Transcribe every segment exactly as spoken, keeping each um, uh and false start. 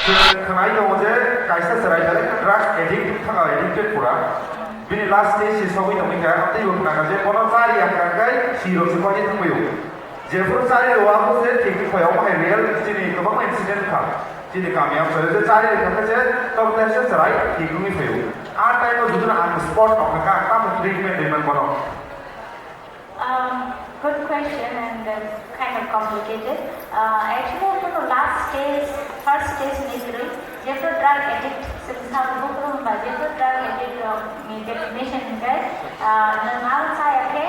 Khwnai tongo je kaisa chwrai belai drugs addict, thanga addicted pura. Bini last stage se sogwi tongwi kha, tei bo khna kha je bono chari ya kha khe si rok se koi thangbaio. Jephuru chari rok abo se thik thik phai, omo hai real chini kwbangma incident kha. Chini kami ang sari je chari rok kha je tok khe se chwrai thik wngwi phaio. A time o juduna ang spot tong kha, ang tamo treatment rwimani bono. Um, good question and uh, kind of complicated. Uh, actually, I think the last stage, first stage ni kwrwi, jefru drug addict, sengsa bukrum ba jefru drug addict rok ni definition hinkhe, uh, nwng ang chaya khe,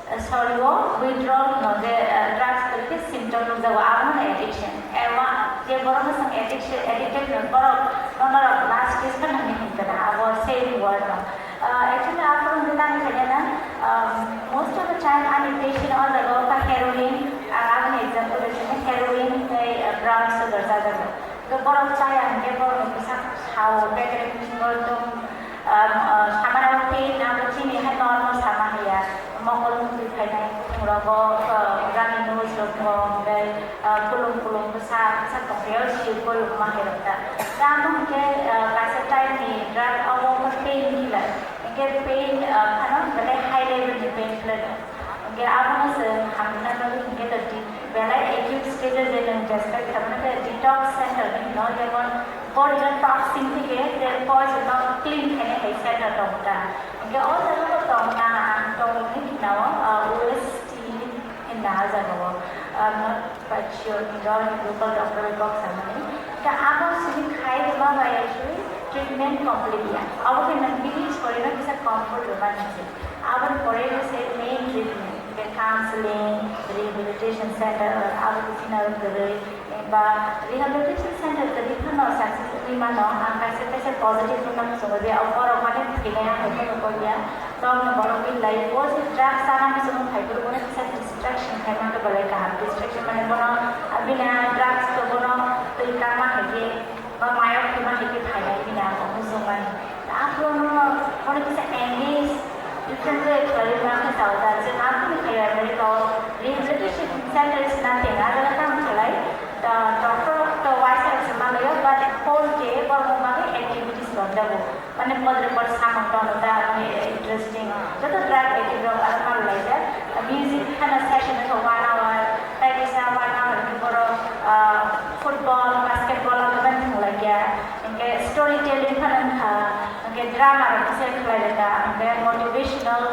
uh, sorry o, withdrawal no je, uh, drugs kwrwi khe symptom nukjago, abo no addiction. Ema, je borok no chwng addiction, addicted no borok, no norok last stage phano hinwi hinkhe na, abo same word no. Uh, actually, aphuru hwnkhe tamo khaina na, um, most of the time ani patient o jaga o kha heroin, ang aboni example rwsini heroin tei, uh, brown sugar chajago. Hwnkhe borok chaya hwnkhe borokni bwsak sao, bedrem bisingo ekdom, um, uh, samani pain abo chini hai normal sama haiya. Mokol mukti phainai phungrogo, uh, gani news rok tongo, hwnkhe, uh, kulum kulum bwsa, bwsa tongphio, si kulum ma hai rok ta. Tamo hwnkhe, uh, kaisa time ni drug abo wngkha pain killer. Hwnkhe pain, ah, phano belai high level ni pain khlai no. Hwnkhe abono se hamna bagwi hwnkhe to di-, belai acute stage o je nwng describe khaimani khe detox center ni hino, jemon body no toxin thike je poison no clean khainai hai center tongo ta. Hwnkhe o jaga o tongna ang tongmani khna o, ah, West T hinna ah jaga o, ah, Pachiyo ni dol ni local doctor bai kok samani. Ka abo sini khai rima bai sui treatment complete ya. Abo khe nang bini sorry no kisa comfort rima nang se. Abo ni pore no se main treatment. Ke counseling, rehabilitation center, abo kisi na rwgwi. Ba rehabilitation center twi phano success wngwi mano. Ang kaisa kaisa positive wngna muchungo je abo borok mane thwinai ang hai phano kok ya. Tokno borok ni life o se drugs chana muchungo phai phuru bono kisa distraction khai mano belai kaham. Distraction mane bono, ah, bini drugs to bono twi kama hai khe ba mayok thwima hai khe phainai bini abo muchung mani. Aphuru no bono kisa engage, different way khlai ma khe chao da je ma khe khai ya, America o rehabilitation center is nothing. Ajala tamo khlai, the doctor to waisa se ma layo, but phone khe borok bagwi activities tonjago. Mane podre pod samung tono da, mane interesting. Joto drug addict rok aro ma laijak. Music kheno session khe one hour, tai kisa one hour khe borok, ah, football, basketball abo mane thwng laikya. Hwnkhe story telling phano wngkha, hwnkhe drama rok kisa khlai laikha, hwnkhe motivational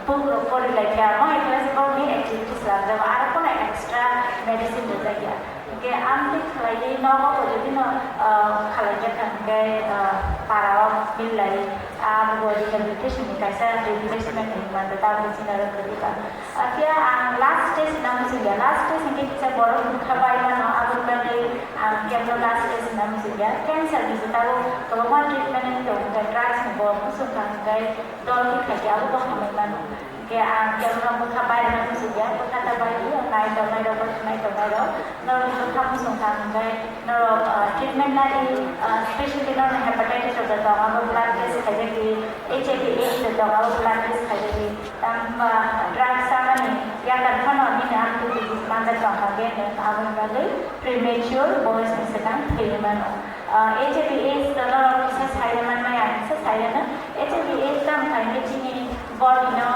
book rok pori laikha. Mo hai khe borokni activities labjak, aro kono extra medicine rwjakya. Hwnkhe amtwi khlaiwi nogo bo jodi no, ah, khlai khe thang khe, ah, para o mil lai, ah, bo rehabilitation ni kaisa replacement hinwi manta, tabuk chini aro kwrwi ba. Ah, phiya ang last stage hinna muchungya, last stage hinkhe kisa borok bwkha bai mano, aboni bagwi ang kebo last stage hinna muchungya. Cancer ni se tabuk kwbangma treatment wngwi tongo, hwnkhe drugs ni bo muchungkha hwnkhe dol khe khaikhe abo bo hamwi mano. Hwnkhe ang kebo no bwkha bai rwna muchungya, bwkha ta bai di, nai tongnai rok, nai tongnai rok, norok ni bwkha muchung kha hwnkhe norok, ah, treatment nai di, ah, specially norok hepatitis rok da tongo, abo blood test khaijak di, H I V AIDS da tongo, abo blood test khaijak di, tamo wngkha drugs chamani yakar phano nini amtwi disease manjak tongkha, khe nwng aboni bagwi premature boyos ni swkang thwi mano. Ah, H I V AIDS da norok kisa sai manmaya, kisa sai mano, H I V AIDS tamo khainai chini body no,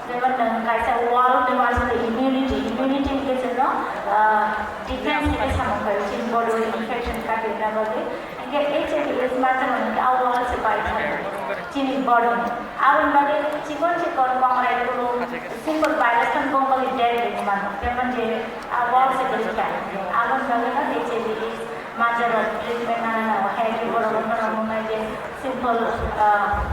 jemon nwng kaisa wall ni uansukha immunity, immunity hinkhe chwngno, ah, defense hinkhe samung khaio chini body o infection katirna bagwi. Hinkhe H I V AIDS manjakmani hinkhe a wall se baithang chini body ni. Aboni bagwi chikon chikon kongrai kulu simple virus phano bongkoli dead rwui mano, jemon je a wall se bwrwi kha. Aboni bagwi no H I V AIDS manjak rok treatment nana nango, hai khe borok no phano wngnai je simple, ah,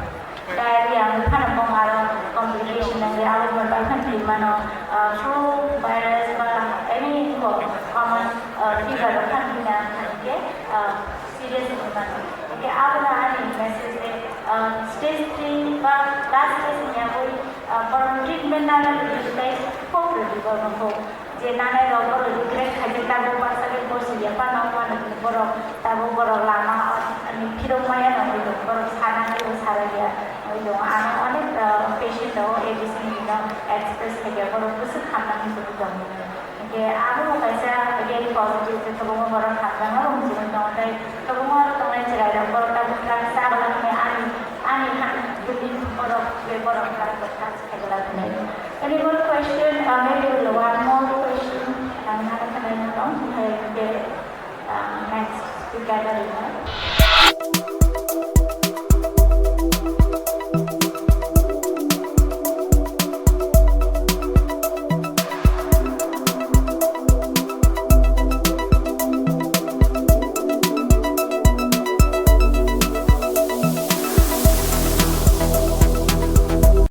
diarrhea wngwi phano bong aro complication wngwi abo bai phano thwi mano, ah, flu virus ba any common, ah, fever rok phano hwnwi ang hinkhe, ah, serious wngwi mano. Hinkhe abono ani message de, ah, stage three ba last stage ni yagwi, ah, borok treatment nana rwdi tei hope rwdi borokno hope. Je nanai rok borok regret khaijak, tabuk baksa khe bosi ya phano, mano borok tabuk borok lama, ani phirok maya nangwi borok sana khe bo salai ya. Ang onek, ah, patient rok A B C ni no express khaijak, borok bwswk hamna hinwi tongwi. Hinkhe abo bo kaisa again positive khe kwbangma borok hamjakma bo muchungwi tongo. Kwbangma rok tongnai chwrairok, borok tabuk khlai sa rwla hwnwi ani, ani han building borok, be borok khlai kok kha se khaijak la hwnwi. Any more question? Uh, maybe we'll one more question. Ang nana khanai nang tong, hai be, um, next speaker rwna.